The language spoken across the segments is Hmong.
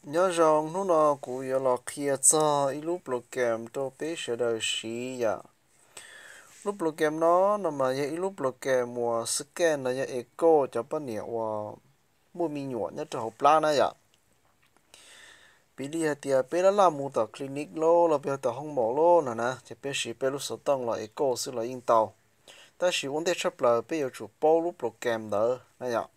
Nyob zoo, hnub no kuv yuav los qhia txog ib lub program rau peb sawv daws siv yom. Lub program no no mas yog ib lub program uas scan los yog echo cov poj niam uas muaj me nyuam nyob rau hauv plab na yom. Piv li hais tias peb laj laj mus tom clinic los los peb tom hoo maum los no na, ces peb siv peb lub xov tooj los echo xwb los yeej tau. Tab sis ua ntej tshaj plaws peb yuav tsum paub lub program ntawd na yom.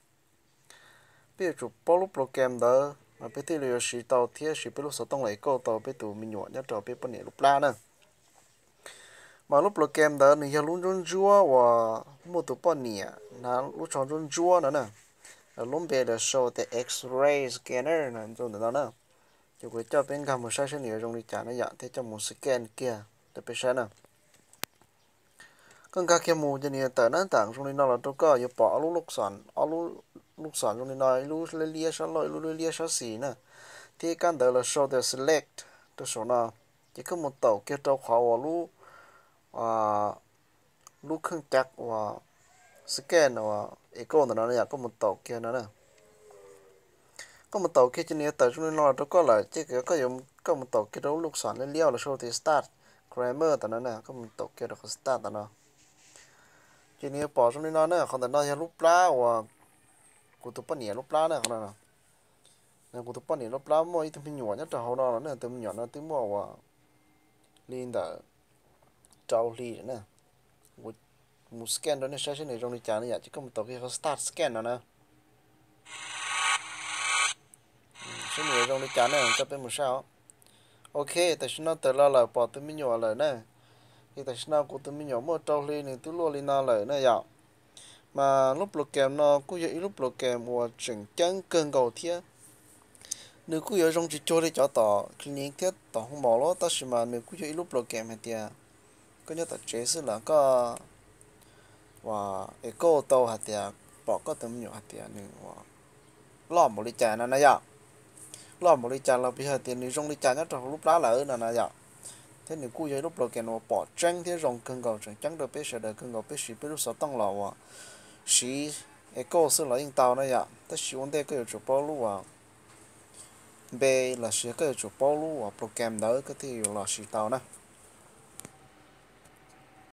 Peb yuav tsum paub lub program ntawd mas peb thiaj li yuav siv tau thiab siv peb lub xov tooj los echo tau peb tus me nyuam nyob rau peb poj niam lub plab na. Mas lub program ntawd nws yog lub ntsuab ntsuab uas muaj tus poj niam na, lub tsho ntsuab ntsuab no na. Lub npe los sau tias X-ray scanner no ntawm no na. Ces kuv coj peb nkag mus saib saib nws yuav zoo li cas na yom, thiab coj mus scan kiag rau peb saib na. Koj nkag kiag mus ces nws yuav tawm nab tam zoo li no los rau koj, yuav pom ob lub lub xom, ob lub lub xom zoo li no, ib lub liab liab sab laug, ib lub liab liab sab xis na. Thiab kab ntawv los sau tias select rau saum no. Ces koj mus taum kiag rau qhov uas lub, lub kheej cav uas scan uas echo ntawm no yom, koj mus taum kiag no na. Koj mus taum kiag ces nws yuav tawm zoo li no los rau koj lawm, ces koj yuav, koj mus taum kiag rau lub lub xom liab liab los sau tias start grammar tam no na, koj mus taum kiag rau qhov start tam no. Ces nws yuav pom zoo li no na, qhov ntawm no yog lub plab uas kuv tus poj niam lub plab na, qhov no. Kuv tus poj niam lub plab muaj ib tug me nyuam nyob rau hauv no los na, tus me nyuam no twb muaj uas li ntawm rau hli na. Kuv mus scan rau nej saib saib nws zoo li cas na yom, ces koj mus taum kiag qhov start scan no na. Saib nws zoo li cas na, coj peb mus saib os. Ok, tam sim no tawm los lawm, pom tus me nyuam lawm na. Ces tam sim no kuv tus me nyuam muaj rau hli nws twb luaj li no lawm na yom. Mas lub program no kuj yog ib lub program uas tseem ceeb kawg nkaus thiab. Nws kuj yuav zoo tsis cuag li cov tom clinic thiab tom hoo maum los, tab sis mas nws kuj yog ib lub program hais tias koj nyob tom tsev xwb los koj uas echo tau hais tias pom koj tus me nyuam hais tias nws uas loj npaum li cas no na yom. Loj npaum li cas los yog hais tias nws zoo li cas nyob rau hauv lub plab lawm no na yom. Thiab nws kuj yog ib lub program uas pom tseeb thiab zoo kawg nkaus, tseem ceeb rau peb sawv daws kawg nkaus, peb siv peb lub xov tooj los uas siv echo xwb los yeej tau na yom. Tab sis ua ntej koj yuav tsum paub lub uas npe los sis koj yuav tsum paub lub uas program ntawd koj thiaj yuav los siv tau na.